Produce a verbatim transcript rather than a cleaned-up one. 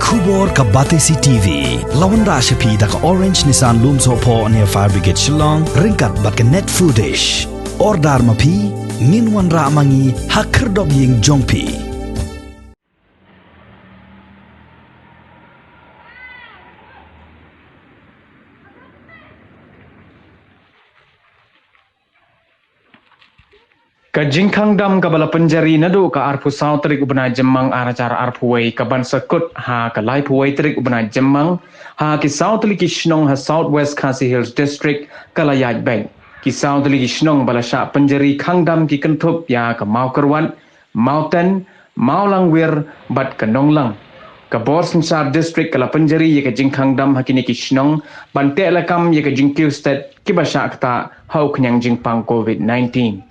Khubor ka Batesi T V la wanrah sha phi da ka Orange Nissan Lumsohphoh near Fire Brigade Shillong ryngkat bad ka Net Foodish. Order ma phi, ngin wanrah ma ngi ha khyrdop ïing jong phi. Ka jingkhang dam kaba la pynjari naduh ka arphew saw tarik u bnai Jymmang ar hajar arphew wei ka ban sa kut ha ka laiphew wei tarik u bnai Jymmang ha ki saw tylli ki shnong ha South West Khasi Hills District ka la ïaid beit. Ki saw tylli ki shnong ba la shah pynjari khang dam ki kynthup ïa ka Mawkyrwat, Mawten, Mawlangwir bad ka Nonglang. Ka bor synshar district ka la pynjari ïa ka jingkhang dam ha kine ki shnong ban teh lakam ïa ka jingkiew stet kiba shah ktah ha u khñiang jingpang covid nineteen.